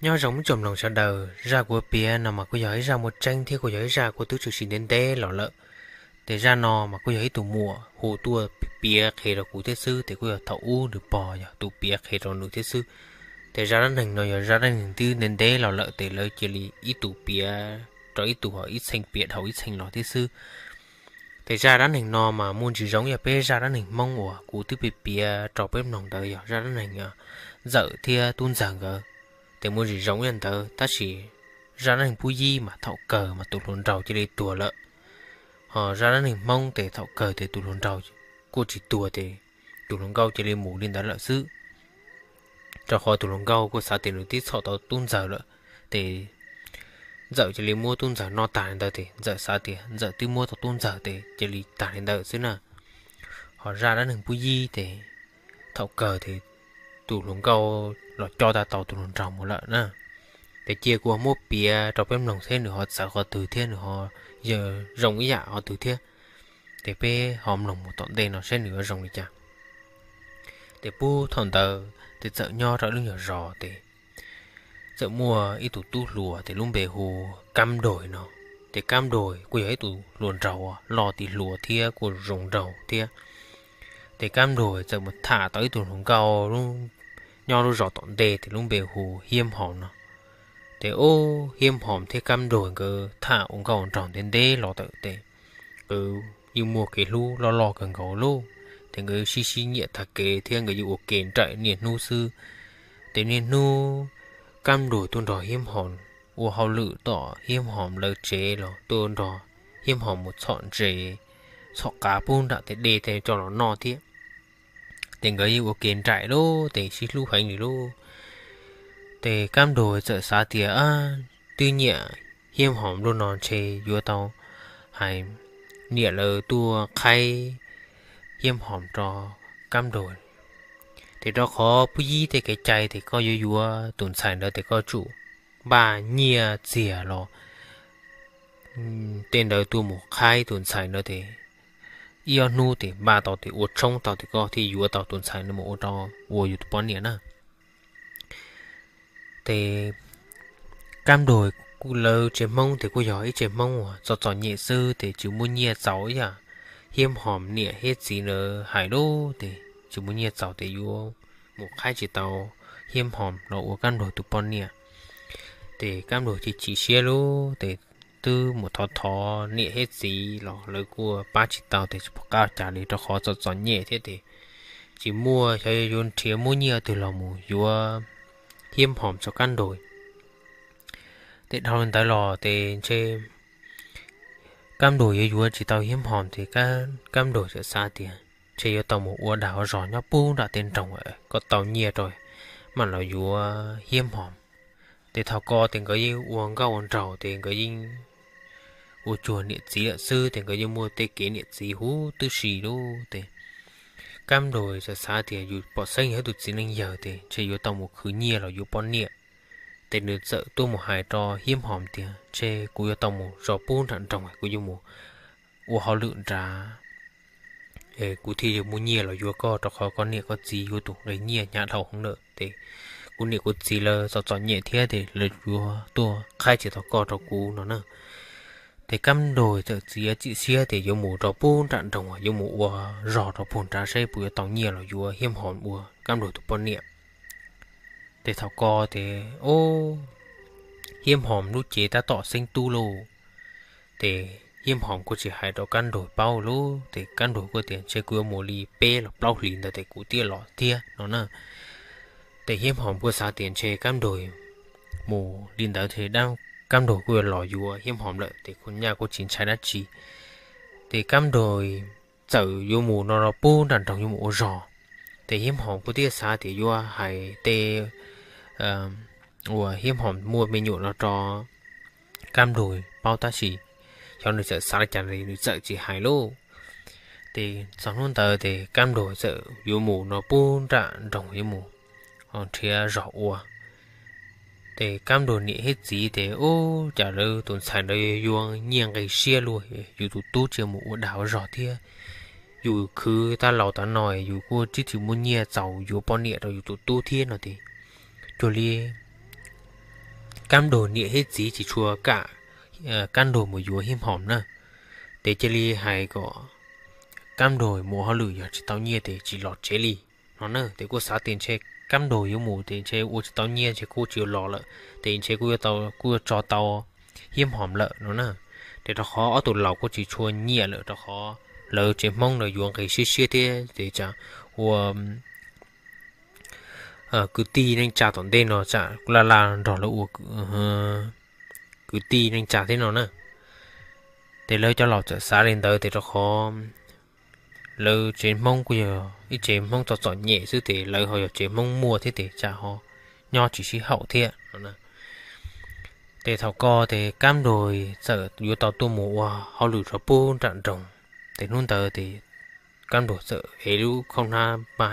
Nyob zoo ib tsoom mloog sawv daws, zaj kuv piav no mas kuj yog ib zaj muaj tseeb thiab kuj yog ib zaj kuj twb tshwm sim ntev ntev los lawm. Ces zaj no mas kuj yog ib tug muam hu tuaj piav qhia rau kuv thiab xwb, ces kuj yog thaum ub nws pog yog tus piav qhia rau nws thiab xwb. Ces zaj dab neeg no yog zaj dab neeg twb ntev ntev los lawm, ces lawv cia li ib tug piav rau ib tug, ho ib txheej piav dhau ib txheej los thiab xwb. Ces zaj dab neeg no mas muaj ntsis zoo yam peb zaj dab neeg Hmoob uas kuv twb piav rau peb mloog ntawd, yog zaj dab neeg Ntxawm thiab Tub Ntxawg nkawd. Ces muaj ntsis zoo yam ntawd, tab sis zaj dab neeg Pub Yib mas thaum kawg mas tus hluas nraug cia li tuag lawm. Ho zaj dab neeg Hmoob ces thaum kawg ces tus hluas nraug kuj tsis tuag, ces tus hluas nkauj cia li mus li ntawd lawm xwb. Rau qhov tus hluas nkauj kuj xav tias nws twb txhom tau Tub Ntxawg lawm, ces Ntxawm cia li muab Tub Ntxawg noj tag li ntawd, ces Ntxawm xav tias Ntxawm twb muab tau Tub Ntxawg ces cia li tag li ntawd xwb na. Ho zaj dab neeg Pub Yib ces thaum kawg ces tus hluas nkauj los coj tau tus hluas nraug mus lawm na. Ces cia kuv muab piav rau peb mloog seb nws ho txawv qhov twg thiab nws ho zoo ib yam qhov twg thiab. Ces peb ho mloog mus tom ntej no seb nws yuav zoo li cas. Ces puag thaum ntawd ces txawm nyob rau lub nyuag zos ces txawm muaj ib tug tub hluas ces lub npe hu Kab Nroig no. Ces Kab Nroig kuj yog ib tug hluas nraug loj tim hluas thiab kuj zoo nraug thiab. Ces Kab Nroig txawm mus tham tau ib tug hluas nkauj nyob lub zos tom ntej ces lub npe hu Hiab Hom no. Ces ub, Hiab Hom thiab Kab Nroig nkawd tham ua nkauj nraug ntev ntev los tawm ces nkawd yeej muaj kev hlub loj loj kawg nkaus lauj. Ces nkawd sib sib nyiam tag kev thiab nkawd yeej ua ke nraim niaj hnub xwb. Ces niaj hnub Kab Nroig tuaj nrog Hiab Hom ua hauj lwm tom Hiab Hom lawv tsev los tuaj nrog Hiab Hom mus txhom ntses, txhom qav puag nram tej dej tej coj los noj thiab. Ces nkawd yeej ua ke nraim lauj, ces sib hlub heev li lauj. Ces Kab Nroig txawm xav tias twb nyiam Hiab Hom lawm no ntshe yuav tau hais niam lawv tuaj qhaib Hiab Hom rau Kab Nroig. Ces rau qhov Pub Yib tej kev cai ces koj yuav yuav tus ntxhais ntawd ces koj tsum npaj nyiaj txiag los tej ntawd tuaj mus qhaib tus ntxhais ntawd ces ib ob hnub ces npaj tau ces ua tshoob tau ces koj thiaj yuav tau tus ntxhais ntawd mus ua rau ua yus tus poj niam na. Ces Kab Nroig lawv tsev Hmoob ces kuj yog ib tsev Hmoob uas txom txom nyem xwb ces tsis muaj nyiaj txaus ib yam Hiab Hom niam thiab txiv lawv hais lauj, ces tsis muaj nyiaj txaus ces yuav mus qhaib tsis tau Hiab Hom los ua Kab Nroig tus poj niam. Ces Kab Nroig chim chim siab lauj, ces twb mus thov thov niam thiab txiv los lawv kuj pab tsis tau ces tsis pom qab ua cas li rau qhov txom txom nyem thiab ces tsis muaj, xyov yuav nrhiav muab nyiaj twg los mus yuav Hiab Hom rau Kab Nroig. Ces dhau li ntawd los ces ntshe Kab Nroig yuav yuav tsis tau Hiab Hom ces Kab Nroig txawm xav tias ntshe yuav tau mus ua dag ua zog nyob puag nram tej nroog kom tau nyiaj rau mam los yuav Hiab Hom. Ces thaum ko ces nkawd yeej ua nkauj ua nraug ces nkawd yeej ua cuag niam txiv lawm xwb ces nkawd yeej muaj tej kev niam txiv huv tib si lauj. Ces Kab Nroig txawm xav tias yus pom xeeb yog ib tus txiv neej yawg ces ntshe yuav tau mus khwv nyiaj los yuav poj niam. Ces nws txawm tuaj mus hais rau Hiab Hom tias ntshe kuv yuav tau mus zov puag nram nroog, kuv yuav mus ua hauj lwm nrad, kuv thiaj yuav muaj nyiaj los yuav koj rau qhov koj niam koj txiv yuav tus nqi nyiaj hnyav dhau heev lawm ces kuv niam kuv txiv lawv txom txom nyem thiab ces lawv yuav tuaj qhaib tsis tau koj rau kuv no na. Ces Kab Nroig txawm txiav txim siab tias yuav mus rau puag nram nroog, yuav mus ua zog rau puag nrad seb puas yuav tau nyiaj los yuav Hiab Hom ua Kab Nroig tus poj niam. Ces thaum ko ces ub, Hiab Hom lub cev tab tom xeeb tub lauj. Ces Hiab Hom kuj tsis hais rau Kab Nroig paub lauj, ces Kab Nroig kuj tias ntshe kuv yuav mus li peb los plaub hlis ntawd ces kuv thiaj los thiab no na. Ces Hiab Hom kuj xav tias ntshe Kab Nroig mus li ntawd ces Kab Nroig kuj yuav los yuav Hiab Hom lawm ces kuj nyaj kuj tsis ntshai dab tsi. Ces Kab Nroig txawm yuav mus no rau puag nram nroog yuav mus ua zog. Ces Hiab Hom kuj thiaj xav tias yuav hais tej uas Hiab Hom muaj me nyuam no rau Kab Nroig paub tab sis xyov nws txawm xav li cas nws txawm tsis hais lauj. Ces txog hnub ntawd ces Kab Nroig txawm yuav mus no puag nram nroog yuav mus nrhiav zog ua. Ces Kab Nroig niam thiab txiv ces ub, cas lawv tus ntxhais ntawd yuav nyiaj nqi siab luaj, yus tus tub tsis mus ua dag ua zog thiab, yus khwv tab laus tav no yus kuj tsis muaj nyiaj txaus yuav poj niam rau yus tus tub thiab no ces cuag li Kab Nrug niam thiab txiv tsis tshua kam Kab Nrug mus yuav Hiab Hoom na. Ces cia li hais kom Kab Nrug mus ua hauj lwm, yog tsis tau nyiaj ces tsis los tsev li no na. Ces kuj xav tias ntshe Kab Nrug yuav mus ces ntshe ua tsis tau nyiaj ntshe kuj tsis los lawm, ces ntshe kuj yuav tau, kuj yuav tso tau Hiab Hoom lawm no na. Ces rau qhov ob tug laus kuj tsis tshua nyiam lawm rau qhov lawv tsev Hmoob no yuav nqis siab siab thiab ces tsam ua kwv tij neej tsa tom ntej no tsam laj laj nrog lawv ua kwv tij neej tsa thiab no na. Ces lawv cov laus txawm xav li ntawd ces rau qhov lawv tsev Hmoob kuj yog ib tsev Hmoob txom txom nyem xwb ces lawv ho yog tsev Hmoob muaj thiab ces tsam ho nyob tsis sib haum thiab no. Ces thaum ko ces Kab Nrug txawm yuav tau tuaj mus ua hauj lwm rau pub nram nroog. Ces hnub ntawd ces Kab Nrug txawm ev lub khaub hnab mas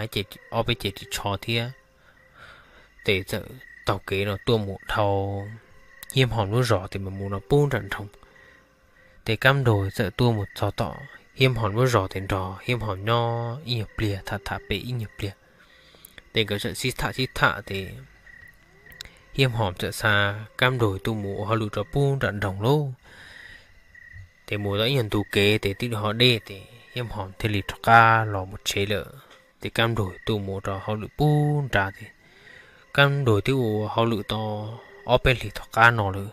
ob peb cev ris tsho thiab ces txawm taug kev no tuaj mus dhau Hiab Hoom lub zos ces mus mus no pub nram nroog. Ces Kab Nrug txawm tuaj mus txog tom Hiab Hoom lub zos ces nrog Hiab Hoom nyob ib nyuag pliag, tham tham pem ib nyuag pliag. Ces nkawd txawm sib tham sib tham ces Hiab Hoom txawm xa Kab Nrug tuaj mus ua hauj lwm rau pub nram nroog lauj. Ces mus tau ib nyuag ntu kev ces twb ho deb ces Hiab Hoom thiaj li rov qab los mus tsev lawm. Ces Kab Nrug tuaj mus rau hauj lwm pub nrad ces Kab Nrug twb ua hauj lwm tau ob peb hlis tom qab no lawm.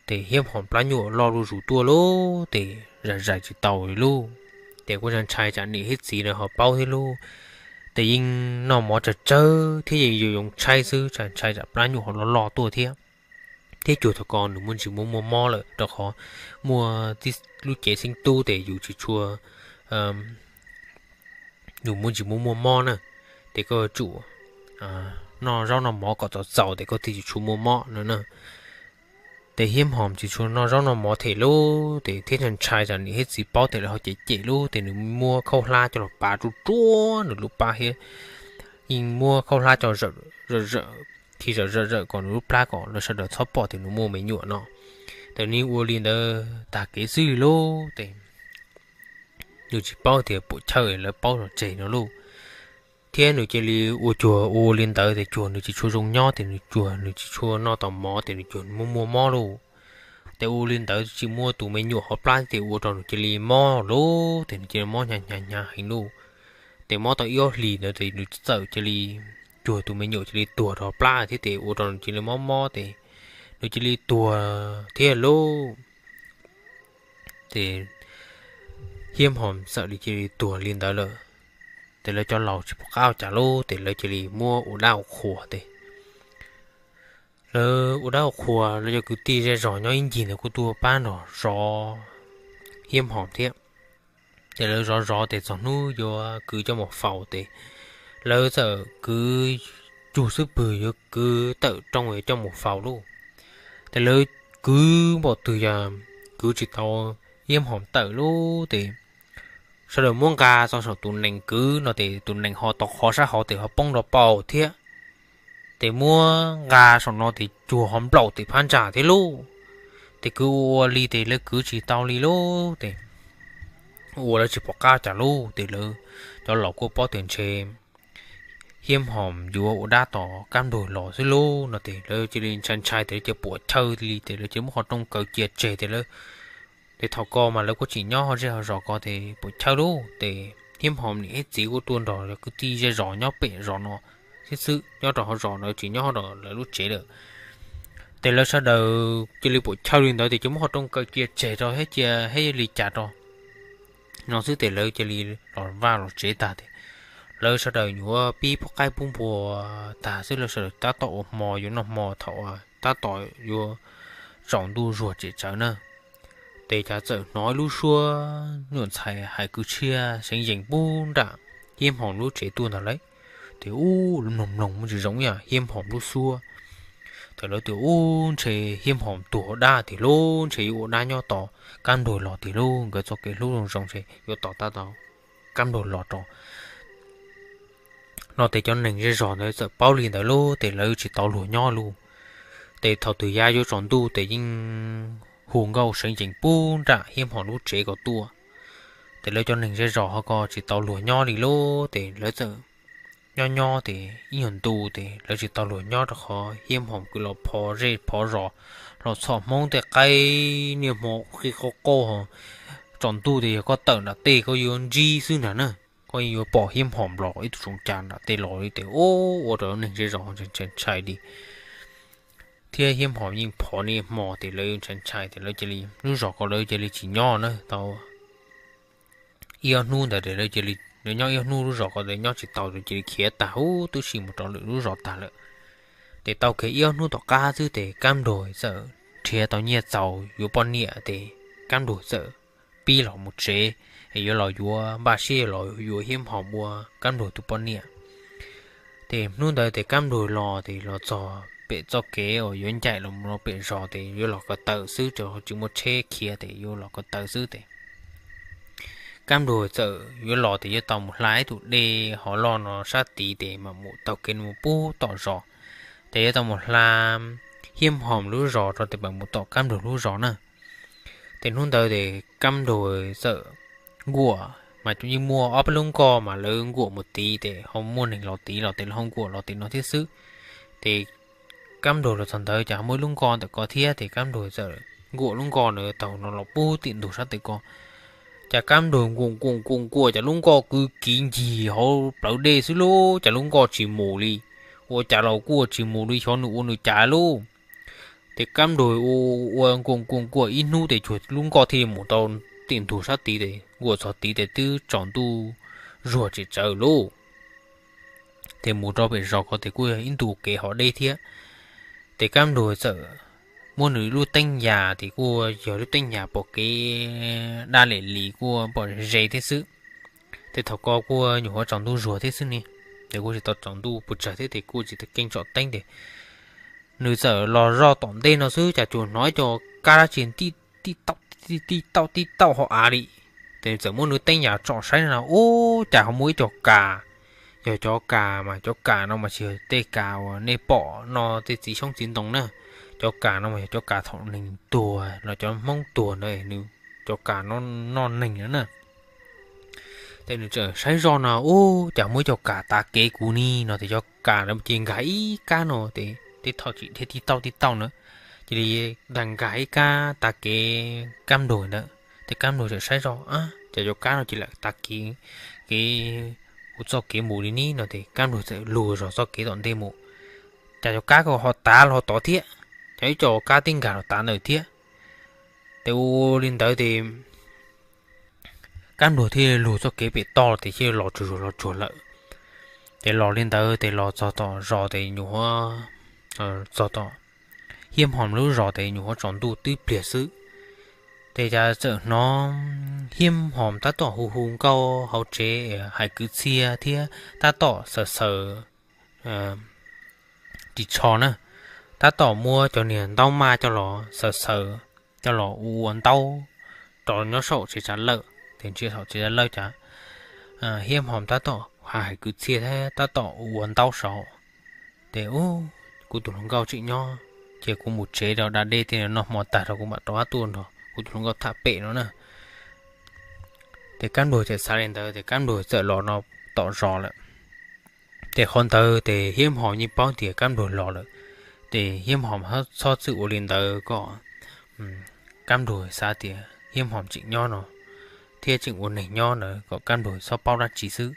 Ces Hiab Hoom plab nyuam loj zuj zus tuaj lauj, ces zais zais tsis tau li lauj. Ces kuj ntshai tsam niam thiab txiv lawv ho paub thiab lauj. Ces yeej noj mov tsawg tsawg thiab yeej yuav yoov tshaib xwb, ntshai tsam plab nyuam ho loj loj tuaj thiab. Thiab cuag thaum ko nws muaj ntsis muaj muaj mob lawm rau qhov muaj lub cev xeeb tub ces yus tsis tshua, yus muaj ntsis muaj muaj mob na, ces koj yuav tsum noj zaub noj mov kom txaus txaus ces koj thiaj tsis tshua muaj mob no na. Ces Hiab Hoom tsis tshua noj zaub noj mov them lauj, ces thiab ntshai tsam niam thiab txiv paub ces lawv ho cem cem lauj, ces nws muab khaub hlab coj los pav ruaj ruaj nws lub plab thiab yeej muab khaub hlab coj zawm zawm, khi zawm zawm zawm kom nws lub plab kom lawv sawv daws txhob pom tias nws muaj me nyuam no. Ces nws ua li ntawd tag kev xwb li lauj, ces nws tsis paub tias puam chawj lawv paub los tseg no lauj. Thiab nws cia li ua cuag ua li ntawd ces cuag nws tsis tshua zoo nyob ces nws cuag nws tsis tshua noj tau mov ces nws cuag muaj muaj mob lauj. Ces ua li ntawd tsis muaj tus me nyuam hauv plab ces ua rau nws cia li mob lauj, ces nws cia li mob hnyav hnyav hnyav heev lauj. Ces mob tau ib ob hlis ntawd ces nws txawm cia li cuag tus me nyuam cia li tuag rau plab thiab ces ua rau nws cia li mob mob ces nws cia li tuag thiab lauj. Ces Hiab Hoom txawm li cia li tuag li ntawd lawm. Ces lawv cov laus tsis pom qab ua cas lauj, ces lawv cia li muab ua dab ua qhua ces lawv ua dab ua qhua, lawv cov kwv tij zej zos nyob ib ncig ntawd kuj tuaj pab nrog zov Hiab Hoom thiab. Ces lawv zov zov ces txog hnub yuav kwv coj mus faus ces lawv txawm kwv cug xub pwg yuav kwv tawm rooj yuav coj mus faus lauj. Ces lawv kwv npaum twg yog kwv tsis tau Hiab Hoom tawm lauj, ces sawv daws muab nqa txog saum tus nees kwv no ces tus nees ho tau qhov sab hauv ces ho poob nrov paus thiab. Ces muab nqa saum no ces cuag ho nplaum tim phab ntsa thiab lauj. Ces kwv ua ua li ces lawv kwv tsis tau li lauj, ces ua lawv tsis pom qab cas lauj, ces lawv cov laus kuj paub tias ntshe Hiab Hoom yuav ua dab tom Kab Nrug los xwb lauj no ces lawv cia li ntshai ntshai ces lawv cia li puam chawj li ces lawv cia li muab qhov rooj kaw cia tseg ces lawv, ces thaum ko mas lawv kuj tseem nyob hauv zej hauv zos ko ces puam chawj lauj, ces Hiab Hoom niam thiab txiv kuj tuaj nrog cov kwv tij zej zos nyob pem zos no xwb xwb, nyob rau hauv zos no tsis nyob rau lawv lub tsev lawm. Ces lawv sawv daws cia li puam chawj li ntawd ces cia li muab qhov rooj kaw cia tseg rau thiab cia thiab li cas rau no xwb ces lawv cia li los vaj los tsev tag ces lawv sawv daws nyuam qhuav pib pub qaib pub npua tag xwb, lawv sawv daws tab tom ua hmo yuav noj hmo thaum tab tom yuav tsaus ntuj zuag tseem tsawv na. Ces cas txawm hnov ib lub suab nyuam ntxhais hais kwv txhiaj seev yees pub nram Hiab Hoom lub tsev tuaj ntag lauj. Ces ub, mloog mloog muaj tsis zoo ib yam Hiab Hoom lub suab. Ces lawv tias ub, ntshe Hiab Hoom tuag dab tiag lauj, ntshe yuav ua dab nyob tos Kab Nrug los tiag lauj, nkawd txoj kev hlub zoo zoo ntshe yuav tos tab tom Kab Nrug los rau no ces cov neeg zej zos ntawd txawm paub li ntawd lauj, ces lawv tsis tau luag nyob lauj. Ces thaum twg yav yuav tsaus ntuj ces yeej hu nkauj seev yees pub nram Hiab Hoom lub tsev ko tuaj. Ces lawv cov neeg zej zos ho ko tsis tau luag nyob li lauj, ces lawv txawm nyob nyob tes ib nyuag ntu tes lawv tsis tau luag nyob rau qhov Hiab Hom kwv los phov zej phov zos, los txhom Hmoob tej qaib niaj hmo qi qauj qauj, tsaus ntuj tes yog koj tawm nram tej koj yuav ntsib xwb ntag na. Koj yuav pom Hiab Hom los ib tug tsoos cas nram tej los li tes ua rau neeg zej zos ntshai ntshai li. Thiab Hiab Hom yeej phov niaj hmo tes lawv ntshai ntshai tes lawv cia li lub zos ko lawv cia li tsis nyob na tau ib ob hnub ntawd, lawv nyob ib ob hnub lub zos ko lawv nyob tsis tau, cia li khiav tag huv tib si mus rau lwm lub zos tag lawm. Ces tau kiag ib ob hnub tom qab xwb ces Kab Nrug txawm nrhiav tau nyiaj txaus yuav poj niam ces Kab Nrug txawm pib los mus tsev, yuav los yuav npaj siab los yuav Hiab Hom ua Kab Nrug tus poj niam. Ces hnub ntawd ces Kab Nrug los ces los txog pem txoj kev uas yuav ncaim los pem zos ces yuav los ko taw xwb, tsis muaj tsheb khiav ces yuav los ko taw xwb ces Kab Nrug txawm yuav los ces yuav tau mus hla ib tug dej hov loj no sab tid ces mam mus taug kev mus pub tom zos, ces yuav tau mus hla Hiab Hom lub zos rau ces mam mus tom Kab Nrug lub zos na. Ces hnub ntawd ces Kab Nrug txawm nkuam mas yeej muaj ob peb lub nkoj mas lawv nkuam mus tid ces ho muaj neeg los tid los ces lawv ho nkuam los tim no thiab xwb. Ces Kab Nrug los txog ntawd ces ho muaj ib lub nkoj ntawm ko thiab ces Kab Nrug txawm nkuam lub nkoj ntawd taug no los pub tim ntug sab tid ko. Ces Kab Nrug nkuam nkuam nkuam nkuam ces lub nkoj kwv kiv ncig hauv plawv dej xwb lauj, ces lub nkoj tsis mus li. Ua cas los kuj tsis mus li, xyov nws ua nws cas lauj. Ces Kab Nrug ua nkuam nkuam nkuam ib hnub ces cuag lub nkoj thiaj mus tau tim ntug sab tid ces nkuam txog tid ces twb tsaus ntuj zuag tsis tsawv lauj. Ces mus rau pem zos ko ces kuj yog ib ntu kev hov deb thiab. Ces Kab Nrug txawm muab nws lub teeb yas ces kuj yog lub teeb yas pom kev daj li li kuj pom ze thiab xwb. Ces thaum ko kuj nyuam qhuav tsaus ntuj zuag thiab xwb ne, ces kuj tsis tau tsaus ntuj puas tsawg thiab ces kuj tsis tau keeb tsom teeb ces nws txawm los zoj tom ntej no xwb cas tsuas hnov ib co kab dab tsi tij tauj tij tauj tij tauj hauv av li. Ces nws txawm muab nws teeb yas tsom saib no ub cas ho muaj ib co kas. Yog cov kas mas cov kas no mas tsis yog tej kas uas nej pom no tej txiv xyoob txiv ntoo na. Cov kas no mas yog cov kas thaum neeg tuag los cov Hmoob tuag ntawd nws, cov kas no noj neeg na. Ces nws txawm saib zoj no ub cas muaj ib co kas tav kev kuv ni no ces cov kas ntawd ces nkag ib kab no ces tej thaum tsis dhia tij tauj tij tauj na, cia li nkag nkag ib kab tav kev Kab Nrug ntawd ces Kab Nrug txawm saib zoj cas cov kab no cia li tav kev, kev, kuv txoj kev mus li ni no ces Kab Nrug txawm lug zog txoj kev tom ntej mus. Cas cov kab ko ho tav los ho tod thiab, cas ib co kab tib nkag los tav ntawd thiab. Ces ua li ntawd ces Kab Nrug thiaj lug txoj kev pem toj ces thiaj los tsuag los tsuag lawm. Ces los li ntawd ces los txog tom zos ces nyuam qhuav, txog tom Hiab Hom lub zos ces nyuam qhuav tsaus ntuj tib pliag xwb. Ces cas txawm hnov Hiab Hom tab tom hu hu nkauj hauv tsev hais kwv txhiaj thiab tab tom xaws xaws ris tsho na, tab tom muab cov niag ntaub maj coj los xaws xaws, coj los ua ntaub rau nyob saum tsev tsav lawj. Ces ntshe saum tsev tsav lawj cas Hiab Hom tab tom hais kwv txhiaj thiab tab tom ua ntaub saud. Ces ub, kuv tus hluas nkauj tseem nyob, ces kuv mus tsev rau da dej tej no noj hmo tag rau kuv mam rov qab tuaj nrog kuv tus hluas nkauj tham pem no na. Ces Kab Nrug txawm xav li ntawd ces Kab Nrug txawm los no tom zos lawm. Ces qhov ntawd ces Hiab Hom yeej paub tias Kab Nrug los lawm. Ces Hiab Hom txhob txwm ua li ntawd kom Kab Nrug xav tias Hiab Hom tseem nyob no thiab tseem ua neeg nyob ntawd kom Kab Nrug txhob paub dab tsi xwb.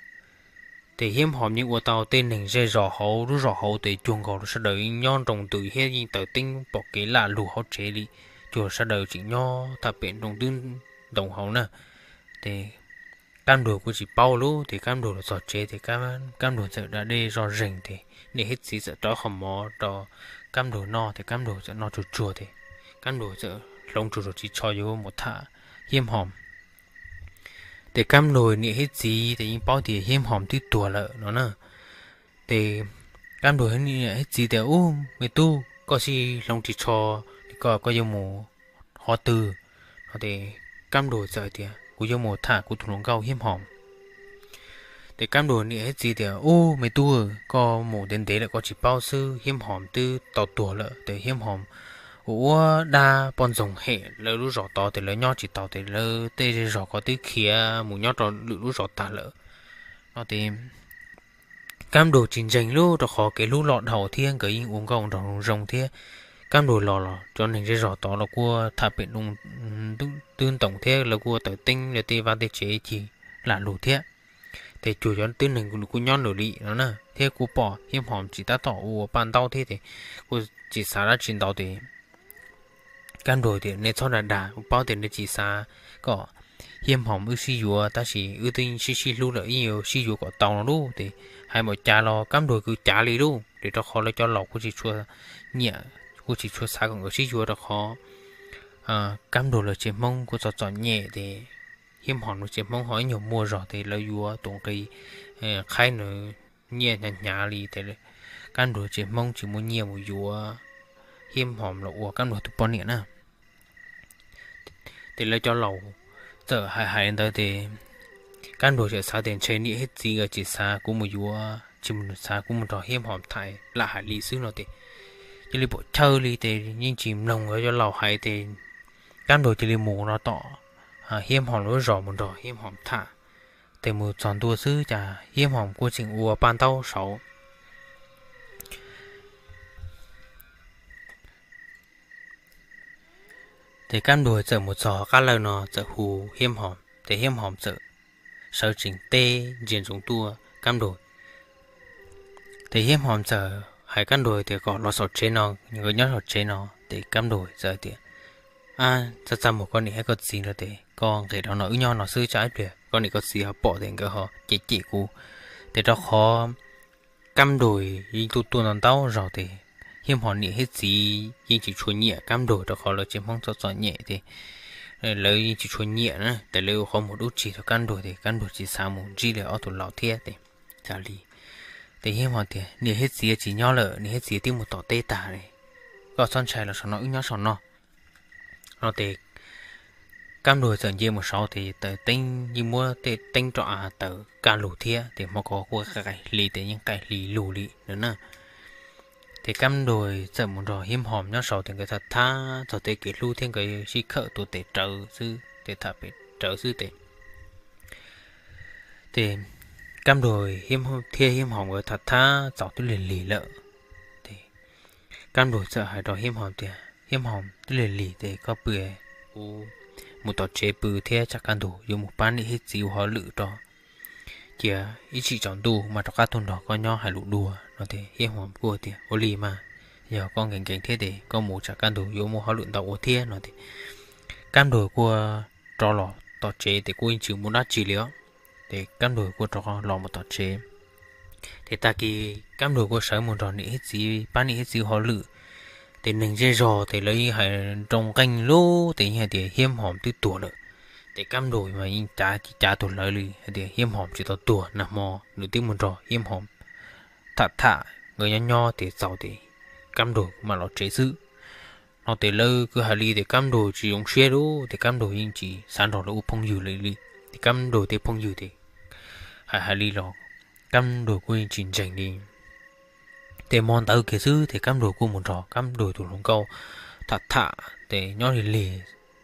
Ces Hiab Hom yeej ua tau tej neeg zej zos hauv lub zos hauv ces cuag nkaus sawv daws yeej nyob nroo ntws thiab yeej taws teeb pom kev laj lug hauv tsev li, cuag sawv daws tseem nyob thaj pem nroo twb ntoo hauv na. Ces Kab Nrug kuj tsis paub lub ces Kab Nrug los txog tsev ces Kab Nrug txawm da dej zoj zeeg ces niam thiab txiv txawm rau qhov mov rau Kab Nrug noj ces Kab Nrug txawm noj tsuag tsuag ces Kab Nrug txawm hloov tsuag tsuag ris tsho yuav mus tham Hiab Hom. Ces Kab Nrug niam thiab txiv ces yeej paub tias Hiab Hom twb tuag lawm no na. Ces Kab Nrug niam thiab txiv tias, Ub, me tub, koj sij hloov ris tsho li ko koj yuav mus qhov twg? No ces Kab Nrug txawm tias, Kuv yuav mus tham kuv tus hluas nkauj Hiab Hom. Ces Kab Nrug niam thiab txiv tias, Ub, me tub, koj mus ntev ntev lawm koj tsis paub xwb, Hiab Hom twb tau tuag lawm. Ces Hiab Hom ua ua dab poj ntxoog hem lawv lub zos tod ces lawv nyob tsis tau ces lawv tej zej zog ko twb khiav mus nyob rau lwm lub zos tag lawm. No ces Kab Nruas tsis ntseeg lub rau qhov kev hlub los dhau thiab nkawd yeej ua nkauj nraug zoo thiab. Kab Nruas los los cov neeg zej zog tod los kuj tham pem twb ntoos thiab lawv kuj tawm teeb lawv tej vaj tej tsev cig lam lug thiab. Ces cuag cov tib neeg kuj nyob nws li no na, thiab kuj pom Hiab Hom tsis tab tom ua paj ntaub thiab ces kuj tsis xav dab tsi ntau ces Kab Nruas tias nej txhob dag dag, kuv paub tias nej tsis xav kom Hiab Hom wb sib yuav tab sis wb twb sib sib hlub lawm, wb yuav sib yuav kom tau no lauj. Ces hais npaum cas los Kab Nruas kuj cav li lauj, ces rau qhov lawv cov laus kuj tsis tshua nyiam, kuj tsis tshua xav kom nkawd sib yuav rau qhov Kab Nruas lawv tsev Hmoob kuj txom txom nyem ces Hiab Hom nws tsev Hmoob ho ib nyuag muaj zog ces lawv yuav tus nqi qhaib nws nyiaj hnyav hnyav li ces Kab Nruas tsev Hmoob tsis muaj nyiaj mus yuav Hiab Hom los ua Kab Nruas tus poj niam na. Ces lawv cov laus txawm hais hais li ntawd ces Kab Nruas txawm xav tias ntshe niam thiab txiv nkawd tsis xav kuv mus yuav, tsis xav kuv mus nrog Hiab Hom tham, lam hais li xwb no ces cia li pom chaw li ces yeej tsis mloog lawv cov laus hais ces Kab Nruas cia li mus no tom Hiab Hom lub zos mus nrog Hiab Hom tham. Ces mus txog ntua xwb cas Hiab Hom kuj tseem ua paj ntaub saud. Ces Kab Nruas txawm mus txog qab lawj no txawm hu Hiab Hom, ces Hiab Hom txawm sawv tsees teb ntsia ntsoov tuaj Kab Nruas. Ces Hiab Hom txawm hais Kab Nruas tias kom los saum tsev no, nkawd nyob saum tsev no. Ces Kab Nruas txawm tias, txaj txaj muag koj niam thiab koj txiv no ces koj nqis rau no wb nyob no xwb tsam ib pliag koj niam koj txiv ho pom ces nkawd ho cem cem kuv. Ces rau qhov Kab Nruas yeej tuaj tuaj ntau ntau zog ces Hiab Hom niam thiab txiv yeej tsis tshua nyiam Kab Nruas rau qhov lawv tsev Hmoob txom txom nyem ces lawv yeej tsis tshua nyiam na, ces lawv ua qhov muag dub tsis rau Kab Nruas ces Kab Nruas tsis xav mus ntsib li ob tug laus thiab ces xav li. Ces Hiab Hom tias niam thiab txiv tsis nyob lawm, niam thiab txiv twb mus tom teb tag li, koj txhob ntshai, los saum no wb nyob saum no. No ces Kab Nruas txawm nce mus saud ces taws teeb yeej muab tej teeb rov av taws kaj lug thiab ces hmo ko kuj qaim hli ces yeej qaim hli lug li no na. Ces Kab Nruas txawm mus nrog Hiab Hom nyob saud ces nkawd tham tham txog tej kev hlub thiab nkawd sib khawm tuav tes rawv xwb, ces tham pem rawv xwb ces, ces Kab Nruas thiab Hiab Hom nkawd tham tham txaus twb lig lig lawm. Ces Kab Nruas txawm hais rau Hiab Hom tias Hiab Hom, twb lig lig ces koj pw, kuv mus tom tsev pw thiab tsam kaj ntug yuav mus pab niam thiab txiv ua hauj lwm rau, cia ib tsam tsaus ntuj mas rov qab tuaj nrog koj nyob hais lus dua no ces Hiab Hom kuj tias ua li mas, yog koj nkees nkees thiab ces koj mus tsam kaj ntug yuav muaj hauj lwm ntau ua thiab no ces Kab Nruas kuj rov los tom tsev ces kuj yeej tsis muaj dab tsi li os. Ces Kab Nruas kuj rov los mus tom tsev. Ces tag kis Kab Nruas kuj sawv mus nrog niam thiab txiv pab niam thiab txiv ua hauj lwm. Ces neeg zej zog ces lawv yeej hais nroo nqeej lub ces yeej hais tias Hiab Hom twb tuag lawm. Ces Kab Nruas mas yeej cav tsis cav tus lawv li hais tias Hiab Hom tsis tau tuag, nag hmo nws twb mus nrog Hiab Hom tham tham, nkawd nyob nyob ces txaus ces Kab Nruas mam los tsev xwb. No ces lawv kuj hais li ces Kab Nruas tsis zoo siab lawm ces Kab Nruas yeej tsis xav nrog lawv ua phooj ywg li li. Ces Kab Nruas tej phooj ywg ces hais hais li los Kab Nruas kuj yeej tsis ntseeg li. Ces hmo ntawd kiag xwb ces Kab Nruas kuj mus nrog Kab Nruas tus hluas nkauj tham tham ces nyob lig lig,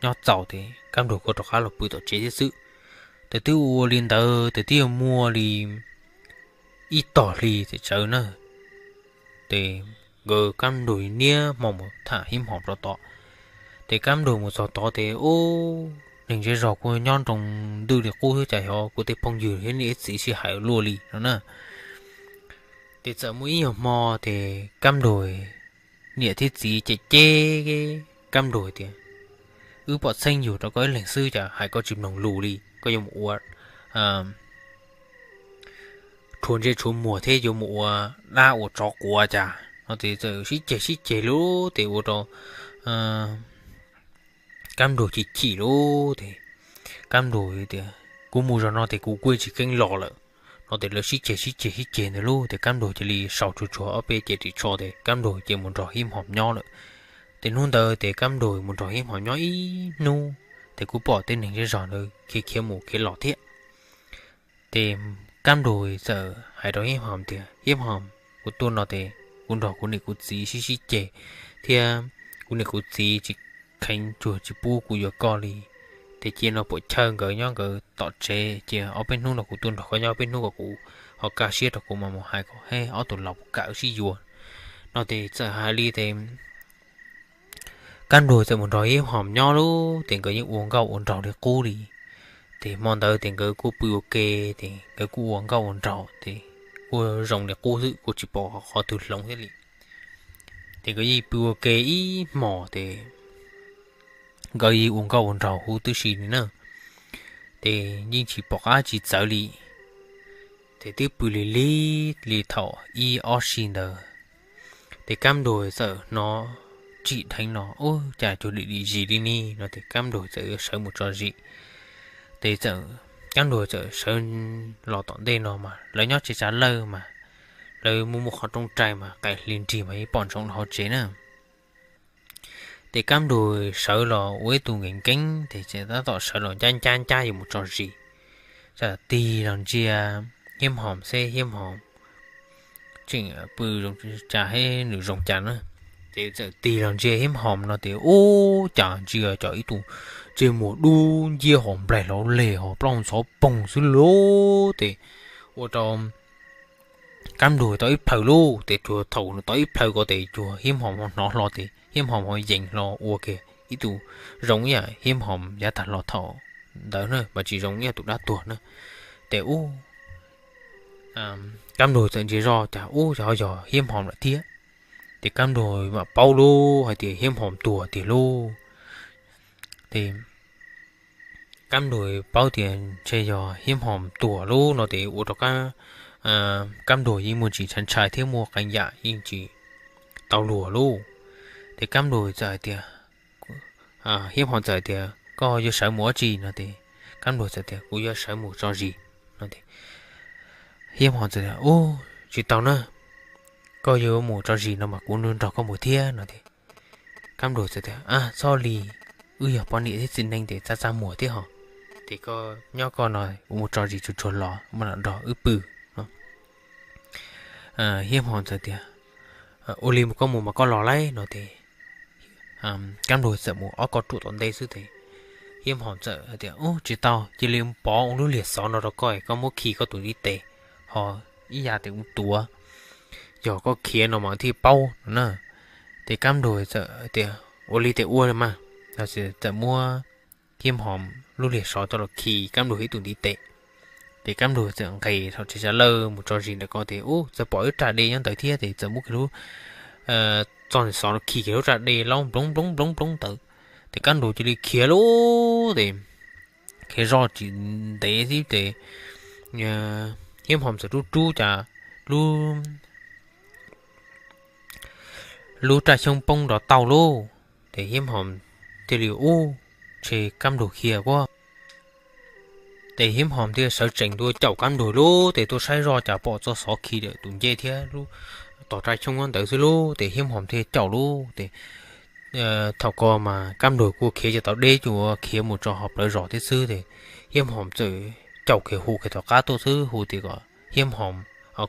nyob txaus ces Kab Nruas kuj rov qab los pw tom tsev thiab xwb. Ces twb ua li ntawd ces twb yuav muaj li ib tog hli ces tsawv na. Ces nkawd Kab Nruas niaj hmo mus tham Hiab Hom rau tod. Ces Kab Nruas mus txog tod ces ub, neeg zej zog kuj nyob nroo ntws li qub thiab cas xyov kuv tej phooj ywg thiab niam txiv sib hais luaj li no na. Ces txawm muaj ib nyuag hmo ces Kab Nruas niam thiab txiv cem cem Kab Nruas tias wb pom txheej yug rau koj ib leeg xwb cas hais koj tsis mloog lus li, koj yuav mus ua rhuav ntsej rhuav muag thiab yuav mus ua dab ua tsov quav cas no ces txawm sib ceg sib ceg lawm ces ua rau Kab Nruas chim chim lawm ces Kab Nruas tias kuv mus zaum no ces kuv kuj tsis keeb los lawm no ces lawv sib ceg sib ceg sib ceg ntawd lawm ces Kab Nruas cia li sau tsuag tsuag ob peb cev ris tsho ces Kab Nruas cia li mus nrog Hiab Hom nyob lawm. Ces hnub ntawd ces Kab Nruas mus nrog Hiab Hom nyob ib hnub ces kuj pom tej neeg zej zog ntawd khiav khiav mus khiav los thiab. Ces Kab Nruas txawm hais rau Hiab Hom tias Hiab Hom, kuv tuaj no ces kuv nrog kuv niam kuv txiv sib sib ceg thiab kuv niam kuv txiv tsis kheev tsuag tsis pub kuv yuav koj li. Ces cia no pub chaw nkawd nyob nkawd tom tsev, cia ob peb hnub no kuv tuaj nrog koj nyob peb hnub kom kuv ho kaj siab rau kuv mas mus hais kom ob tug laus puas kam wb sib yuav. No ces txawm hais li ces Kab Nruas txawm mus nrog Hiab Hom nyob lub ces nkawd yeej ua nkauj ua nraug li qub li. Ces hmo ntawd ces nkawd kuj pw ua ke, ces nkawd kuj ua nkauj ua nraug ces kuj zoo li qub xwb, kuj tsis pom qhov twg hloov thiab li. Ces nkawd yeej pw ua ke ib hmos ces nkawd yeej ua nkauj ua nraug huv tib si li na, ces yeej tsis pom qab tsis txawv li. Ces twb pw li lig li thaum ib ob si ntawd, ces Kab Nruas txawm hnov tsim dheev no, ub, cas cuag dim dim zis li ni no ces Kab Nruas txawm yuav sawv mus tso zis. Ces txawm, Kab Nruas txawm sawv los tom ntej no mas lawv nyob tsev tsav lawj mas lawv muaj muaj qhov rooj rai mas qaim hli nrig mas yeej pom ntsoov los hauv tsev na. Ces Kab Nruas sawv los ua ib tug nkees nkees ces txawm tab tom sawv los ncab ncab ncab yuav mus tso zis, txawm tig los ntsia Hiab Hom xwb, Hiab Hom tseem pw zoo cas thiab nws zoo cas na. Ces txawm tig los ntsia Hiab Hom no ces ub, cas ntsia cov ib tug ntsej muag dub nciab ho nplaig hlauv leg ho plaub ntxhov poog xwb lauj. Ces ua rau Kab Nruas tau ib plhaw lauj, ces cuag thaum nws tau ib plhaw ko ces cuag Hiab Hom ho hnov hlo ces Hiab Hom ho yees hlo ua kiag ib tug zoo ib yam Hiab Hom yav tag los thaum ntawd na, mas tsis zoo ib yam tus dab tuag na. Ces ub, Kab Nruas txawm ntsia zoj cas ub, yog ho yog Hiab Hom lawm thiab. Ces Kab Nruas mam paub lauj hais tias Hiab Hom tuag tiag lauj. Ces Kab Nruas paub tias ntshe yog Hiab Hom tuag lauj no ces ua rau Kab Nruas yeej muaj tsis ntshai ntshai thiab muaj qee yam yeej tsis tau luag lauj. Ces Kab Nruas txawm hais tias, Hiab Hom txawm hais tias, Koj yuav sawv mus ua dab tsi? no ces Kab Nruas txawm tias, Kuv yuav sawv mus tso zis no. Hiab Hom txawm tias, Ub, tsis tau na, koj yuav mus tso zis no mas kuv nrog koj mus thiab no ces Kab Nruas txawm tias, Txhob li, wb yog poj niam thiab txiv neej ces txaj txaj muag thiab ho, ces koj nyob koj no, kuv mus tso zis tsuag tsuag los mam los nrog wb pw no. Hiab Hom txawm tias, Ua li mus koj mus mas koj los lauj no ces Kab Nruas txawm mus ob ko ruam tom ntej xwb ces Hiab Hom txawm hais tias, Ub, tsis tau, cia li pov ua lub liag xov no rau koj, koj muab khi koj tus ntiv tes, ho ib yam tes ua tuav, yog koj khiav no mas thiaj paub no na. Ces Kab Nruas txawm tias, Ua li ces ua mas. Txawm muab Hiab Hom lub liag xov coj los khi Kab Nruas ib tug ntiv tes. Ces Kab Nruas txawm nqes thaum tsev tsav lawj mus tso zis ntawm ko ces ub, txawm pom ib raj dej nyob ntawd thiab ces txawm muab kiag lub, txoj xov khi kiag lub raj dej laub nploov nploov nploov nploov ntawd. Ces Kab Nruas cia li khiav lauj, ces khiav zoj tsis ntev xwb ces Hiab Hom txawm rub rub cas lub lub raj xyoob poob nrov tauj lauj. Ces Hiab Hom thiaj li ub, ntshe Kab Nruas khiav kuab. Ces Hiab Hom thiaj sawv tsees tuaj caum Kab Nruas lauj, ces tuaj saib zoj cas pom txoj xov khi ntawm tus ncej thiab lub tog raj xyoob ntawd xwb lauj, ces Hiab Hom thiaj caum lauj. Ces thaum ko mas Kab Nruas kuj khiav tsis tau deb, ces ua khiav mus txog hauv plawv zos thiab xwb ces Hiab Hom txawm caum kiag hu kiag tom qab tuaj xwb, hu tias kom Hiab Hom,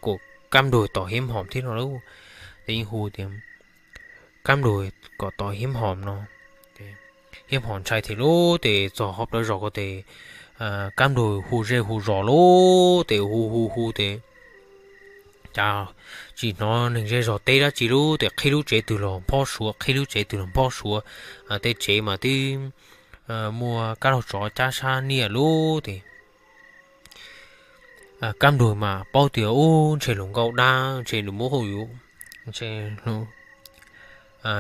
kom Kab Nruas tos Hiab Hom thiab no lauj. Ces yeej hu tias Kab Nruas kom tos Hiab Hom no. Hiab Hom ntshai thiab lauj, ces txog hauv plawv zos ko ces Kab Nruas hu zej hu zos lauj, ces hu hu hu ces cas tsis hnov neeg zej zog teb dab tsi lauj, ces qhib lub tsev twg los nphob suav, qhib lub tsev twg los nphob suav. Tej tsev mas twb muaj kab laug tsov cab sab niaj lauj, ces Kab Nruas mas paub tias ub, ntshe luag nkauj dab, ntshe nws muab hauj yuv, ntshe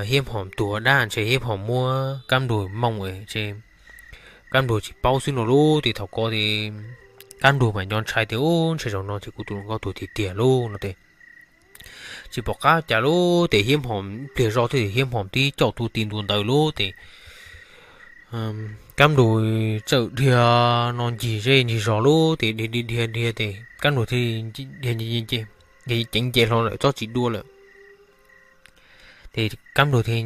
Hiab Hom tuag dab, ntshe Hiab Hom muab Kab Nruas mooj es ntshe Kab Nruas tsis paub xwb no lauj. Ces thaum ko ces Kab Nruas mas nco ntshai tias ub, ntshe zaum no ces kuv tus hluas nkauj tuag tiag tiag lauj no ces tsis pom qab cas lauj, ces Hiab Hom ib pliag zoj thiab ces Hiab Hom tib caum tus tib ntua ntawd lauj, ces Kab Nruas txawm dhia no ncig zej ncig zos lauj, ces dhia dhia dhia dhia ces Kab Nruas thiaj dhia ceev nce hlo lawm txob tsis dua lawm. Ces Kab Nruas thiaj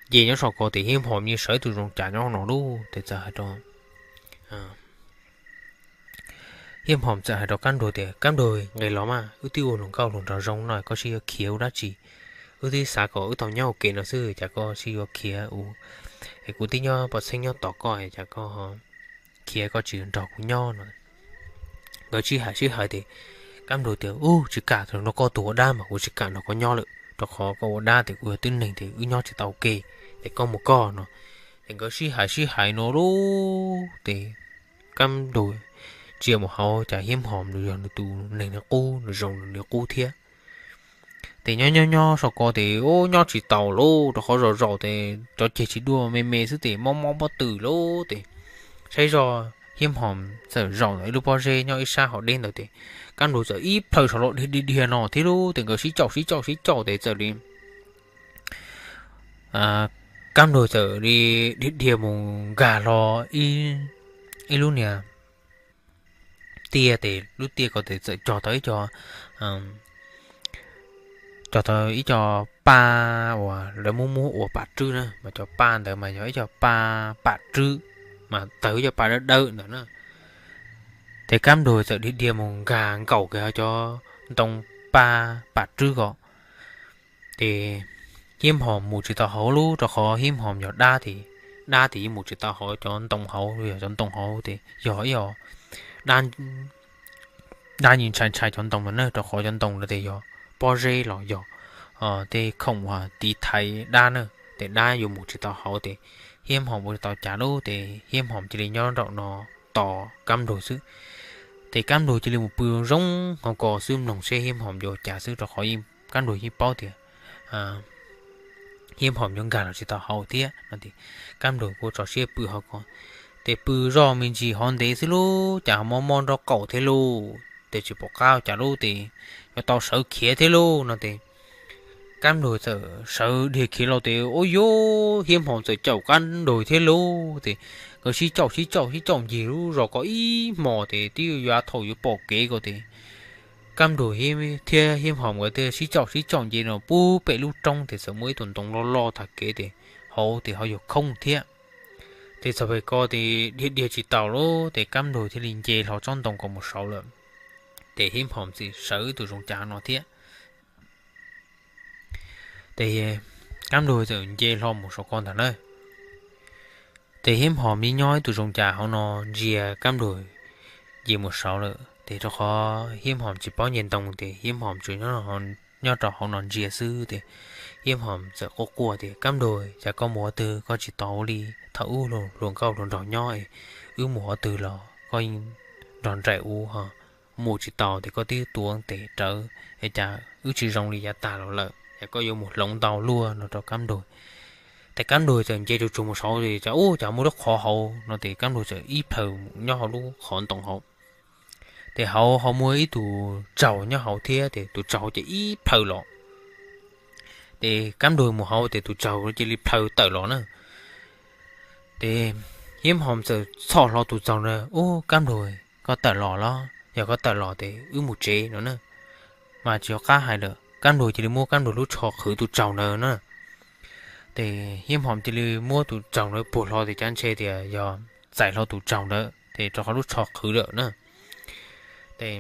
nce nyob saum ko, ces Hiab Hom yeej sawv ib tug zoo cas nyob no lauj, ces txawm hais rau Hiab Hom txawm hais rau Kab Nruas tias, Kab Nruas, nqis los mas, wb twb ua hluas nkauj hluas nraug zoo no, koj sib yuav khiav ua dab tsi? wb twb xav kom wb tau nyob ua ke no xwb, cas koj sib yuav khiav ua, es kuv twb nyob pov txheeb nyob tos koj, cas koj khiav koj tsis nrog kuv nyob no. Nkawd sib hais sib hais ces Kab Nrug tias, Ub, tsis kam, nrog koj tus ua dab mas kuv tsis kam nrog koj nyob lawm, rau qhov koj ua dab ces kuv yog tib neeg ces wb nyob tsis tau ua ke, ces koj mus koj no. Ces nkawd sib hais sib hais no lub ces Kab Nrug ntsia mus hauv cas Hiab Hom nws yog nws tus neeg li qub, nws zoo nws li qub thiab. Ces nyob nyob nyob sau ko ces ub nyob tsis taus lauj, rau qhov zaum zaum ces cov ceg tsis dua, me me xwb ces mob mob pob tw lauj ces saib zoj Hiab Hom txawm zaum ntawm ib lub pob zeb nyob ib sab hauv deb ntawd ces Kab Nrug txawm ib plhaw saum los dhia dhia dhia no thiab lauj ces nkawd sib caum sib caum sib caum ces txawm li Kab Nrug txawm li dhia dhia mus nkag hlo ib lub niag tiaj ces lub tiaj ko ces txawm cog tau ib co cog tau ib co paj uas lawv muab muab ua pam rwb na, mas cov paj ntawd mas yog ib co paj pam rwb, mas tawg ib co paj dawb dawb ntawd na. Ces Kab Nrug txawm dhia dhia mus nkag nkaum kiag cov ntoo paj pam rwb ko ces Hiab Hom mus tsis tau hauv lauj, rau qhov Hiab Hom yog dab ces, dab ces yeej mus tsis tau hauv cov ntoo hauv, yog cov ntoo hauv ces yog ib dab ntshai ntshai cov ntoo no na, rau qhov cov ntoo no ces yog pob zeb los yog tej khoom tiv thaiv dab na, ces dab yuav mus tsis tau hauv ces Hiab Hom mus tsis tau cas lauj ces Hiab Hom cia li nyob nraum no tos Kab Nrug xwb. Ces Kab Nrug cia li mus pw zoo hauv ko xwb mloog seb Hiab Hom yuav ua cas xwb, rau qhov Kab Nrug yeej paub tias Hiab Hom yuav nkag los tsis tau hauv thiab no ces Kab Nrug kuj tso siab pw hauv ko. Ces pw zoj me ntsis hov ntev xwb lauj, cas ho mob mob nraub qaum thiab lauj, ces tsis pom qab cas lauj ces yuav tau sawv khiav thiab lauj no ces Kab Nrug txawm sawv dhia khiav los ces ua yuav Hiab Hom txawm caum Kab Nrug thiab lauj ces nkawd sib caum sib caum sib caum ncig lub zos ko ib hmos ces twb yuav thaum yuav pom kev ko ces Kab Nrug thiab Hiab Hom nkawd thiaj sib caum sib caum nce no puag pem lub roob ces txawm muaj ib tug ntoo loj loj tag kev ces hauv ces ho yog khoob thiab. Ces txog pem ko ces dhia dhia tsis taus lauj ces Kab Nrug thiaj li nce hlo tsob ntoo ko mus saud lawm. Ces Hiab Hom txawm sawv tus zoo cas no thiab. Ces Kab Nrug txawm nce hlo mus saum ko ntag na. Ces Hiab Hom nyob ib tug zoo cas hauv no ntsia Kab Nrug nce mus saud lawm ces rau qhov Hiab Hom tsis paub nce ntoo ces Hiab Hom tsuas nyob rau hauv no ntsia xwb ces Hiab Hom txawm quaj quaj tias, Kab Nrug, cas koj mus qhov twg koj tsis tos ua li thaum ub hluas nkauj hluas nraug nyob, wb mus qhov twg los koj nrog nraim ua, mus tsis taus ces koj twb tuav tes rawv, es cas wb tsis zoo li yav tag los lawm, es koj yuav mus hloov ntau luaj no rau Kab Nrug. Ces Kab Nrug txawm nce tsuag tsuag mus saud ces cas ub cas muaj lub qhov hauv no ces Kab Nrug txawm ib plhaw nyob hauv lub qhov ntoo hauv. Ces hauv ho muaj ib tug tsaug nyob hauv thiab ces tus tsaug ces ib plhaw los. Ces Kab Nrug mus hauv ces tus tsaug cia li plhaw tawm los na. Ces Hiab Hom txawm txhom hlo tus tsaug na, Ub, Kab Nrug, koj tawm los los? Yog koj tawm los ces wb mus tsev no na. Mas tsis nco qab hais lawm, Kab Nrug cia li muab Kab Nrug lub tsho qhwv tus tsaug ntawd na. Ces Hiab Hom cia li muab tus tsaug ntawd puag hlo ces cav ntshe tias yog txais hlo tus tsaug ntawd ces rau qhov lub tsho qhwv lawm na. Ces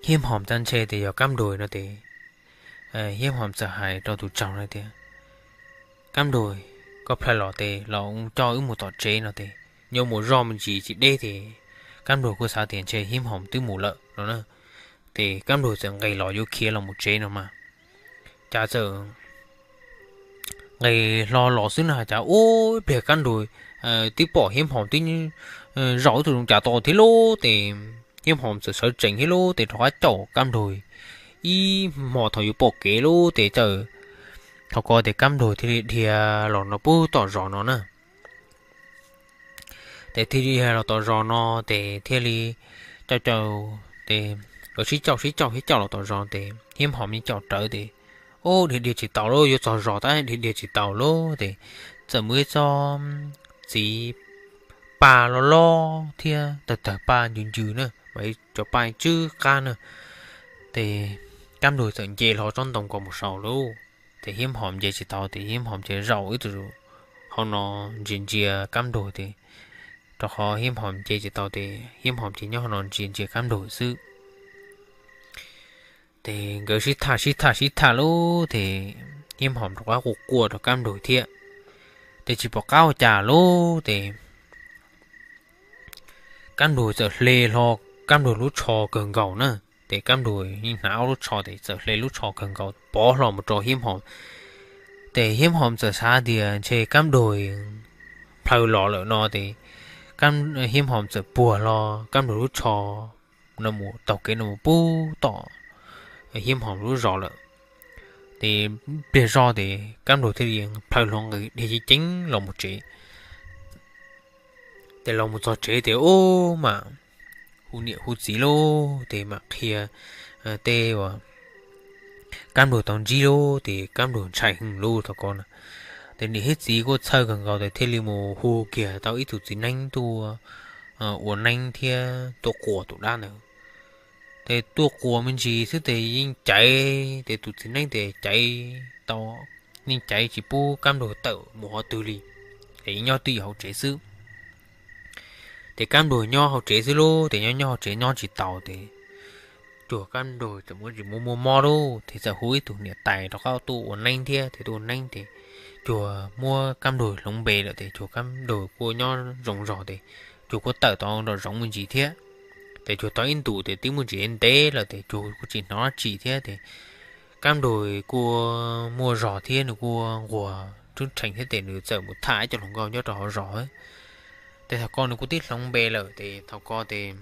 Hiab Hom cav ntshe tias yog Kab Nrug no ces Hiab Hom txawm hais rau tus tsaug na tias, Kab Nrug, koj plhaw los ces los coj wb mus tom tsev no ces, nyob mus zoj me ntsis tsis deb ces Kab Nrug kuj xav tias ntshe Hiab Hom twb mus lawm no na. Ces Kab Nrug txawm nqes los yuav khiav los mus tsev no mas, cas txawm nqes hlo los xwb na cas ub ib pliag Kab Nrug twb pom Hiab Hom twb zaum ib tug zoo cas to thiab lauj. Ces Hiab Hom txawm sawv tsees thiab lauj, ces rov qab caum Kab Nrug ib hmos thaum yuav pom kev lauj. Ces txawm thaum ko ces Kab Nrug thiaj li dhia los no puag tom zos no na. Ces thiaj li dhia los tom zos no ces thiaj li caum caum, ces nkawd sib caum sib caum sib caum los tom zos ces Hiab Hom yeej caum rawv ces, Ub, dhia dhia tsis taus lauj, yuav txog zos tab dhia dhia tsis taus lauj. Ces txawm muaj ib tsob txiv paj loj loj thiab tawg tawg paj ncws ncws na, mas cov paj tsw qab na. Ces Kab Nrug txawm nce hlo tsob ntoo ko mus saud lauj. Ces Hiab Hom nce tsis tau ces Hiab Hom ces zaum ib tug hauv no ntsia ntsia Kab Nrug ces, rau qhov Hiab Hom nce tsis tau ces Hiab Hom ces nyob hauv no ntsia ntsia Kab Nrug xwb. Ces nkawd sib tham sib tham sib tham lub ces Hiab Hom rov qab quaj quaj rau Kab Nrug thiab, ces tsis pom qab ua cas lub ces Kab Nrug txawm hle hlo Kab Nrug lub tsho kawg nkaus na. Ces Kab Nrug yeej hnav ob lub tsho ces txawm hle lub tsho kawg nkaus pov hlo mus rau Hiab Hom. Ces Hiab Hom txawm xav tias ntshe Kab Nrug plhaw los lawm no ces Hiab Hom txawm puag hlo Kab Nrug lub tsho no mus taug kev no mus pub tom Hiab Hom lub zos lawm. Ces pliag zog ces Kab Nrug thiaj li plhaw hlo nqis dhia ceev ceev los mus tsev. Ces los mus txog tsev ces ub mam hu niam hu txiv lub ces mam qhia tej uas Kab Nrug tau ntsib lub ces Kab Nrug ntshai heev lub thaum ko na. Ces niam thiab txiv kuj txhawj kawg nkaus ces thiaj li mus hu kiag tau ib tug txiv neeb tuaj ua neeb thiab tuaj quas tus dab ntawd. Ces tuaj quas me ntsis xwb ces yeej caiv, ces tus txiv neeb ces caiv tau, yeej caiv tsis pub Kab Nrug tawm mus qhov twg li, ces yeej nyob twj ywm hauv tsev xwb. Ces Kab Nrug nyob hauv tsev xwb lub ces nyob nyob hauv tsev nyob tsis taus ces cuag Kab Nrug txawm muaj ntsis muaj muaj mob lub ces txawm hu ib tug niam tais rov qab tuaj ua neeb thiab ces tuaj ua neeb ces cuag muab Kab Nrug hloov npe lawm ces cuag Kab Nrug kuj nyob zoo zog ces cuag kuj tawm tau nram zoov me ntsis thiab. Ces cuag tau ib ntus ces twb muaj ntsis ntev lawm ces cuag kuj tsis hnov dab tsi thiab ces Kab Nrug kuj muaj zog thiab nws kuj nquag rub rhees thiab ces nws txawm mus tham ib co hluas nkauj nyob rau hauv zos. Ces thaum ko nws kuj twb hloov npe lawm ces thaum ko ces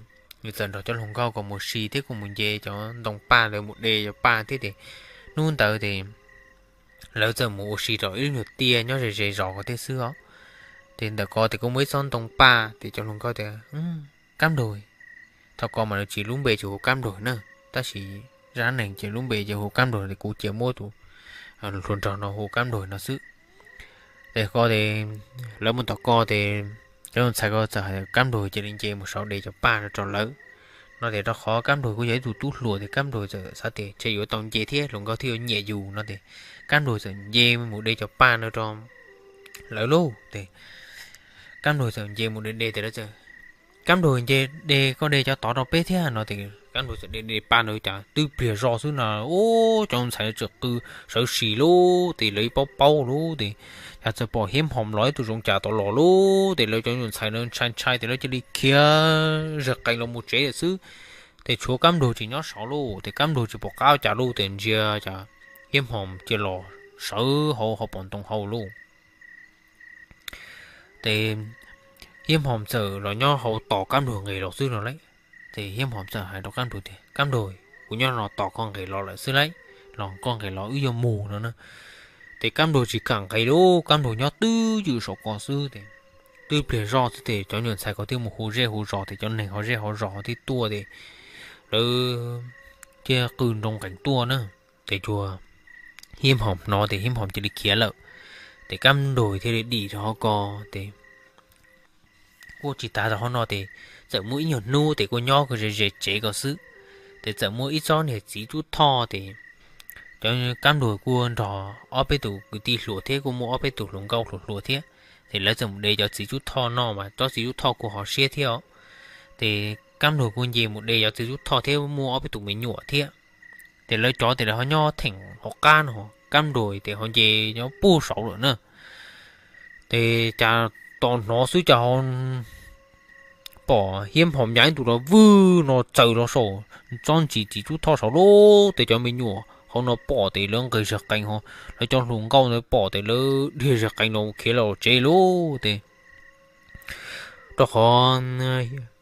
nws txawm nrog cov hluas nkauj kom mus si thiab kuj mus nce cov ntoo paj ntawd mus de cov paj thiab ces hnub ntawd ces lawv txawm mus ua si rau ib lub nyuag tiaj nyob ze ze zos ko thiab xwb os. Ces ntawm ko ces kuj muaj ib tsob ntoo paj ces cov hluas nkauj tias Kab Nrug, thaum ko mas nws tsis lub npe ces hu Kab Nrug na, tab sis zaj dab neeg ces lub npe ces hu Kab Nrug ces kuv cia muab tus hluas nraug no hu Kab Nrug no xwb. Ces ko ces lawv mus tom ko ces cov ntxhais ko txawm hais Kab Nrug cia li nce mus saud de cov paj no rau lawv no ces rau qhov Kab Nrug kuj yog ib tug tub hluas ces Kab Nrug txawm xav tias ntshe yuav tau nce thiab hluas nkauj thiaj yuav nyiam yus no ces Kab Nrug txawm nce mus de cov paj no rau lawv lauj. Ces Kab Nrug txawm nce mus de de ces lawv txawm, Kab Nrug nce de, koj de cov tod rau peb thiab no ces Kab Nrug txawm de de paj ntawd cas twb pliag zog xwb na, ub, cov ntxhais txawm qw sawv sis lauj, ces lawv paub paub lauj, ces cas txawm pom Hiab Hom los ib tug zoov cas tom los lauj, ces lawv cov nyuam ntxhais ntshai ntshai ces lawv cia li khiav zes qees los mus tsev lawm xwb. Ces tshuav Kab Nrug tsis nyob saud lauj, ces Kab Nrug tsis pom qab cas lauj, ces ntsia cas Hiab Hom cia los sawv hauv hauv paus ntoo hauv lauj. Ces Hiab Hom txawm los nyob hauv tos Kab Nrug nqis los xwb no lauj. Ces Hiab Hom txawm hais rau Kab Nrug tias, Kab Nrug, kuv nyob no tos koj nqis los lawm xwb lauj, los koj nqis los wb yuav mus no na. Ces Kab Nrug tsis kam nqis lauj, Kab Nrug nyob twj ywm saum ko xwb ces twb pliag zog xwb ces cov nyuam ntxhais ko thiaj mus hu zej hu zos ces cov neeg hauv zej hauv zos thiaj tuaj ces lawv thiaj qw nroo nqees tuaj na. Ces cuag Hiab Hom hnov ces Hiab Hom cia li khiav lawm. Ces Kab Nrug thiaj li dim rau hauv ko ces kuj tsis tas rau hauv no ces txawm muaj ib nyuag hnub ces kuj nyob ze ze tsev ko xwb. Ces txawm muaj ib tsob niag txiv tsub thoj ces cov Kab Nrug kuj nrog ob peb tus kwv tij hluas thiab kuj muaj ob peb tus hluas nkauj hluas hluas thiab. Ces lawv txawm mus de cov txiv tsub thoj no mas tsob txiv tsub thoj kuj hauv siab thiab os. Ces Kab Nrug kuj nce mus de cov txiv tsub thoj thiab muaj ob peb tus me nyuam thiab. Ces lawv cov ces lawv ho nyob theem hauv qab no, Kab Nrug ces ho nce nyob puag saud lawm na. Ces cas tos hnov xwb cas ho pom Hiab Hom yam ib tug los vwj no txaws los saum tsob ntsis txiv tsub thoj saud lauj. Ces cov me nyuam hauv no pom ces lawv nqis zes qees ho, lawv cov hluas nkauj ntawd pom ces lawv dhia zes qees los khiav los tsev lauj. Ces rau qhov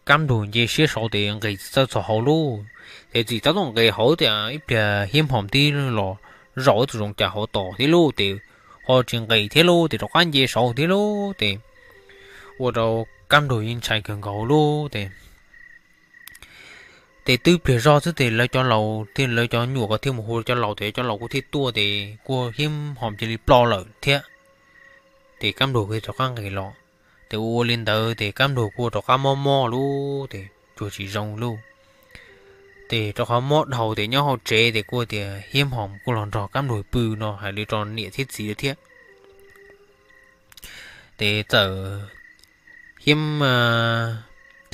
Kab Nrug nce siab saud ces nqis txawj txog hauv lauj. Ces txawm tab tom nqis hauv tias ib pliag Hiab Hom tib los zaum ib tug zoov cas hauv tos thiab lauj, ces ho tsis nqis thiab lauj, ces rov qab nce saud thiab lauj. Ces ua rau Kab Nrug yeej ntshai kawg nkaus lauj. Ces ces twb pliag zog xwb ces lawv cov laus thiab lawv cov nyuam ko thiaj mus hu cov laus ces cov laus kuj thiaj tuaj ces kuj Hiab Hom cia li ploj lawm thiab. Ces Kab Nrug kuj rov qab nqis los. Ces ua ua li ntawd ces Kab Nrug kuj rov qab mob mob lauj, ces tsuas tsis zoo lauj. Ces rau qhov mob dhau ces nyob hauv tsev ces kuj tias Hiab Hom kuj los nrog Kab Nrug pw no hais li rau niam thiab txiv lawm thiab. Ces txawm Hiab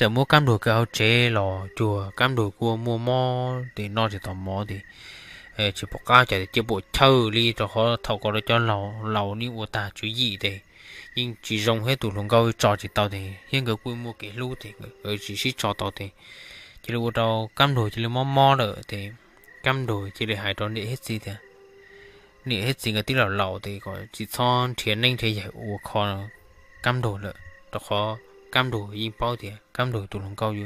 tawm muab Kab Nruag kaw hauv tsev los cuag Kab Nruag kuj muaj mob ces noj tsis tau mov ces tsis pom qab cas cia li puam chawj li, rau qhov thaum ko lawv cov laus yeej ua tag tswv yim ces yeej tsis zoo thiab, tus hluas nkauj tso tsis tau ces thiab nkawd kuj muaj kev hlub ces nkawd tsis sib tso tau ces cia li ua rau Kab Nruag cia li mob mob lawm ces Kab Nruag cia li hais rau niam thiab txiv tias, niam thiab txiv nkawd twb laus laus ces kom tsis txhob nrhiav neeb nrhiav yaig ua kho Kab Nruag lawm, rau qhov Kab Nruag yeej paub tias Kab Nruag tus hluas nkauj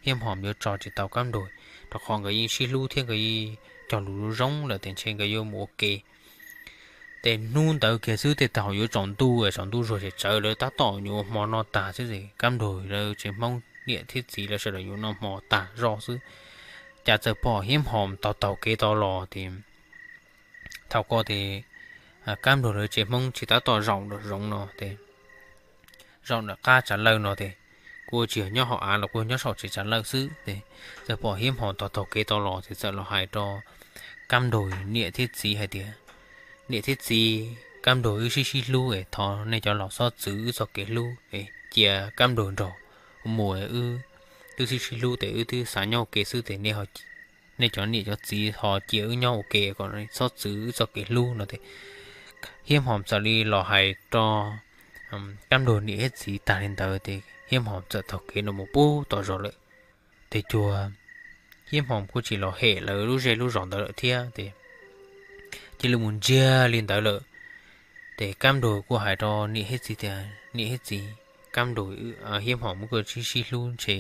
Hiab Hom yuav tso tsis tau Kab Nruag, rau qhov nkawd yeej sib hlub thiab nkawd yeej cog lus zoo lawm ces ntshe nkawd yuav mus ua ke. Ces hnub ntawd kiag xwb tej thaum yuav tsaus ntuj, tsaus ntuj zuag ces tsawv lawv tab tom yuav ua hmo noj tag xwb ces Kab Nruag lawv tsev Hmoob niam thiab txiv lawv sawv daws yuav noj hmo tag zoj xwb, cas txawm pom Hiab Hom taug taug kev tau los ces thaum ko ces Kab Nruag lawv tsev Hmoob tsis tab tom zaum nram zoov no ces zaum nram qab tsav lawj no ces kuj tsis yog nyob hauv av los kuj nyob saum tsev tsav lawj xwb ces txawm pom Hiab Hom taug taug kev tau los ces txawm los hais rau Kab Nruag niam thiab txiv hais tias, niam thiab txiv, Kab Nruag wb sib sib hlub es thov nej cov laus txhob txwv wb txoj kev hlub es cia Kab Nruag nrog mus, wb twb sib sib hlub ces wb twb xav nyob ua ke xwb ces nej cov niam cov txiv ho cia wb nyob ua ke kom txhob txwv wb txoj kev hlub no ces Hiab Hom txawm li los hais rau Kab Nruag niam thiab txiv tag li ntawd ces Hiab Hom txawm taug kev no mus pub tom zos lawm. Ces cuag Hiab Hom kuj tsis los hem lawv lub zej lub zos ntawd lawm thiab ces cia li mus ntsiag li ntawd lawm. Ces Kab Nruag kuj hais rau niam thiab txiv tias, niam thiab txiv, Kab Nruag, Hiab Hom muab kuj sib sib hlub ntshe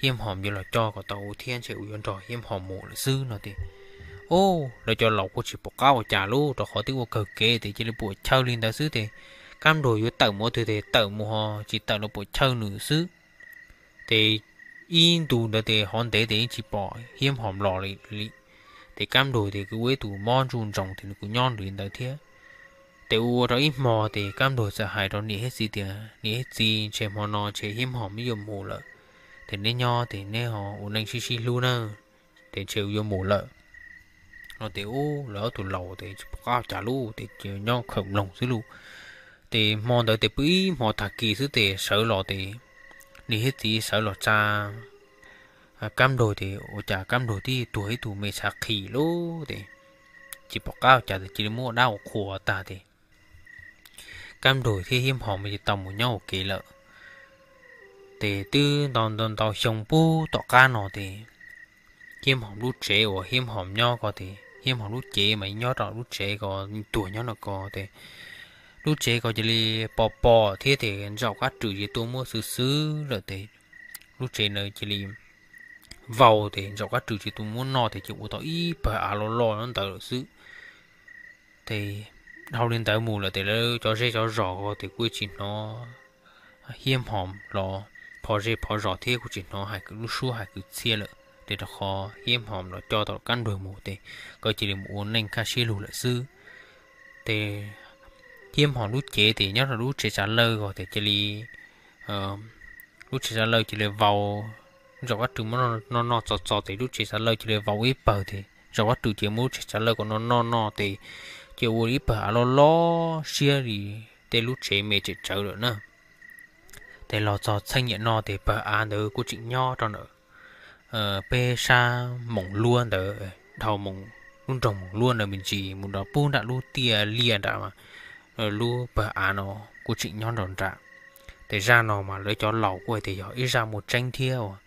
Hiab Hom yuav los coj kom tau thiab ntshe kuv yuav nrog Hiab Hom mus lawm xwb no ces, o, lawv cov laus kuj tsis pom qab ua cas lub rau qhov twb ua kawg kev ces cia li puam chawj li ntawd xwb ces Kab Nruag yuav tawm mus twg ces tawm mus ho tsis tawm los puam chawj nws xwb. Ces ib ntus ntawd ces hov ntev ces yeej tsis pom Hiab Hom los li. Ces Kab Nruag ces kuj ua ib tug mob ntsuj ntsoos ces nws kuj nyob li ntawd thiab. Ces ua rau ib hmo ces Kab Nruag txawm hais rau niam thiab txiv tias, niam thiab txiv, ntshe hmo no ntshe Hiab Hom yuav mus lawm, ces neb nyob ces neb ho ua neej sib sib hlub na, ces ntshe yuav mus lawm no ces, u, lawv ob tug laus ces tsis pom qab cas lub ces nyob khawm mloog xwb lus. Ces hmo ntawd ces pw ib hmo tag kis xwb ces sawv los ces niam thiab txiv sawv los tsa Kab Nruag ces ua cas Kab Nruag twb tuag ib tug me tshav qhis lub ces tsis pom qab cas ces cia li muab ua dab ua qhua tag ces Kab Nruag thiab Hiab Hom mas tau mus nyob ua ke lawm. Ces twb ntau ntau xyoo pub tom qab no ces Hiab Hom lub tsev uas Hiab Hom nyob ko ces Hiab Hom lub cev mas nyob rau lub tsev ko, tuag nyob no ko ces lub tsev ko cia li pos pos thiab ces ntsaum kab rwg ces tuaj muab xwb xwb lawm ces lub tsev na cia li vau ces ntsaum kab rwg ces tuaj muab noj ces cia ua tau ib pawg av loj loj nyob ntawd lawm xwb. Ces dhau li ntawd mus lawm ces lawv cov zej cov zos ko ces kuj tsis hnov Hiab Hom los phov zej phov zos thiab kuj tsis hnov hais kwv lub suab hais kwv txhiaj lawm ces rau qhov Hiab Hom los coj tau Kab Nruag mus ces nkawd cia li mus ua neej kaj siab lug lawm xwb. Ces Hiab Hom lub cev ces nyob rau lub tsev tsav lawj ko ces cia li lub tsev tsav lawj cia li vau, ntsaum kab rwg muab noj noj txo txo ces lub tsev tsav lawj cia li vau ib pawg ces ntsaum kab rwg ces muab lub tsev tsav lawj ko noj noj noj ces cia ua ib pawg av loj loj siab li tej lub tsev me tseem tsawv lawm na. Ces los txog txheej niam no ces pawg av ntawd kuj tseem nyob rau ntawm peb sab moos luab ntawd, dhau moos, lub nroog moos luab ntawd me ntsis mus rau pub nram lub tiaj liaj nram lub pawg av no kuj tseem nyob nrog nram. Ces zaj no mas lawv cov laus kuj hais tias yog ib zaj muaj tseeb thiab uas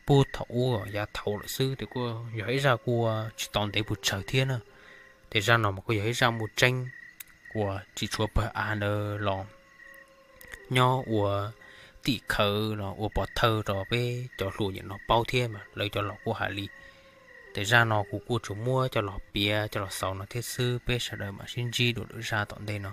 pub thaum ub yav thaud lawm xwb ces kuj yog ib zaj kuj tsis tau ntev pes tsawg thiab na. Ces zaj no mas kuj yog ib zaj muaj tseeb uas tsis tshuav pawg av ntawd los nyob ua tim khawv los ua pov thawj rau peb cov hluas niam no paub thiab mas lawv cov laus kuj hais li. Ces zaj no kuv kuj tsuas muab coj los piav coj los xaus no thiab xwb, peb sawv daws mam sib ntsib dua lwm zaj tom ntej no.